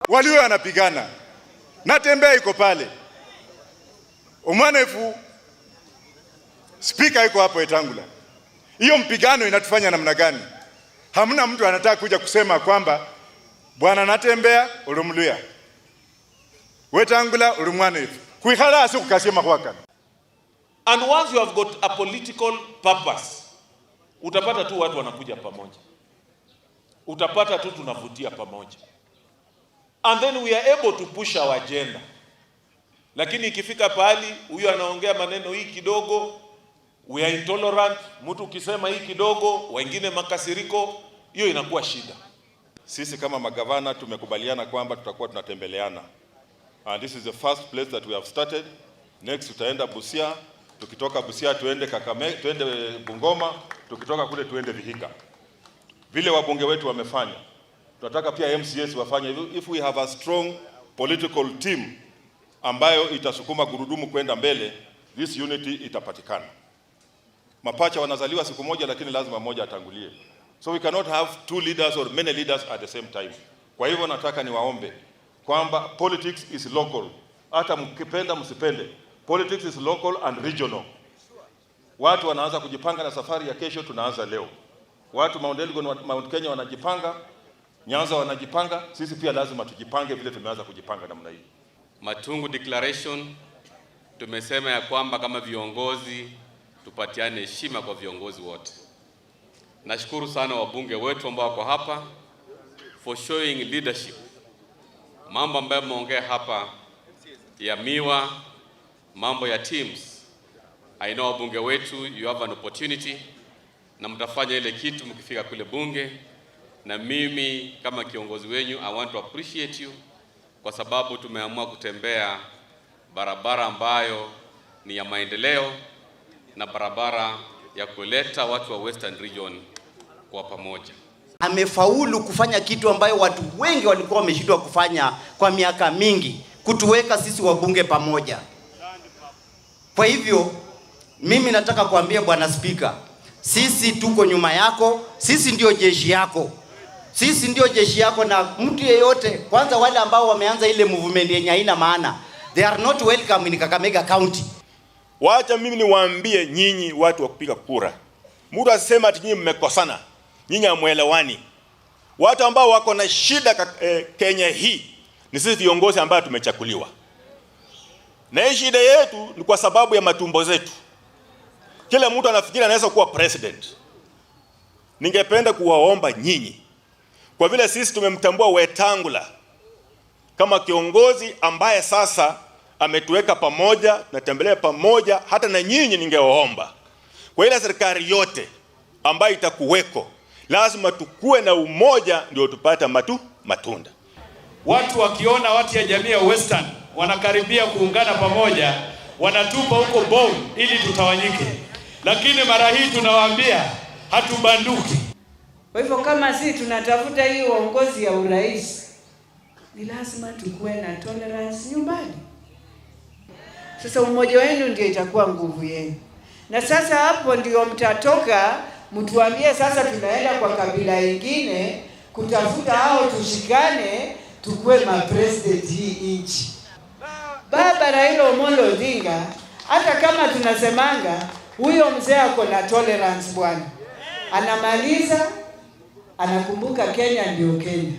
Walio wanapigana Natembea iko pale, Omwanefu spika iko hapo Wetangula. Hiyo mpigano inatufanya namna gani? Hamna mtu anataka kuja kusema kwamba bwana Natembea uli Mluya, Wetangula uli mwanefu, kwikhala asi kukasia makhwa. And once you have got a political purpose, utapata tu watu wanakuja pamoja, utapata tu tunavutia pamoja, and then we are able to push our agenda. Lakini ikifika pahali huyu anaongea maneno hii kidogo, we are intolerant. Mtu ukisema hii kidogo, wengine makasiriko, hiyo inakuwa shida. Sisi kama magavana tumekubaliana kwamba tutakuwa tunatembeleana. And this is the first place that we have started. Next tutaenda Busia, tukitoka Busia tuende Kakamega, tuende Bungoma, tukitoka kule tuende Vihiga. Vile wabunge wetu wamefanya, tunataka pia MCAs wafanye hivyo. If we have a strong political team ambayo itasukuma gurudumu kwenda mbele, this unity itapatikana. Mapacha wanazaliwa siku moja, lakini lazima mmoja atangulie. So we cannot have two leaders or many leaders at the same time. Kwa hivyo nataka niwaombe kwamba politics is local, hata mkipenda msipende, politics is local and regional. Watu wanaanza kujipanga na safari ya kesho, tunaanza leo. Watu Mount Elgon, Mount Kenya wanajipanga, Nyanza wanajipanga, sisi pia lazima tujipange vile tumeanza kujipanga namna hii. Matungu Declaration tumesema ya kwamba kama viongozi tupatiane heshima kwa viongozi wote. Nashukuru sana wabunge wetu ambao wako hapa for showing leadership. Mambo ambayo mmeongea hapa ya miwa, mambo ya teams. I know wabunge wetu, you have an opportunity na mtafanya ile kitu mkifika kule bunge, na mimi kama kiongozi wenyu I want to appreciate you kwa sababu tumeamua kutembea barabara ambayo ni ya maendeleo na barabara ya kuleta watu wa Western Region kwa pamoja. Amefaulu kufanya kitu ambayo watu wengi walikuwa wameshindwa kufanya kwa miaka mingi, kutuweka sisi wabunge pamoja. Kwa hivyo mimi nataka kuambia Bwana Spika, sisi tuko nyuma yako, sisi ndio jeshi yako, sisi ndio jeshi yako, na mtu yeyote, kwanza wale ambao wameanza ile movement yenye haina maana, they are not welcome in Kakamega County. Wacha mimi niwaambie nyinyi watu wa kupiga kura, mtu asisema ati nyinyi mmekosana, nyinyi hamuelewani. Watu ambao wako na shida Kenya hii ni sisi viongozi ambao tumechaguliwa, na hii shida yetu ni kwa sababu ya matumbo zetu. Kila mtu anafikiri anaweza kuwa president. Ningependa kuwaomba nyinyi, kwa vile sisi tumemtambua Wetangula kama kiongozi ambaye sasa ametuweka pamoja, tunatembelea pamoja, hata na nyinyi ningewaomba kwa ile serikali yote ambayo itakuweko, lazima tukue na umoja ndio tupate matunda. Watu wakiona watu ya jamii ya Western wanakaribia kuungana pamoja, wanatupa huko bomu ili tutawanyike, lakini mara hii tunawaambia hatubanduki. Kwa hivyo kama sisi tunatafuta hii uongozi ya urais, ni lazima tukuwe na tolerance nyumbani. Sasa umoja wenu ndio itakuwa nguvu yenu, na sasa hapo ndio mtatoka mtuambie sasa tunaenda kwa kabila ingine kutafuta hao, tushikane tukuwe mapresident hii nchi. Baba Raila Amolo Odinga, hata kama tunasemanga huyo mzee ako na tolerance bwana, anamaliza anakumbuka Kenya ndio Kenya.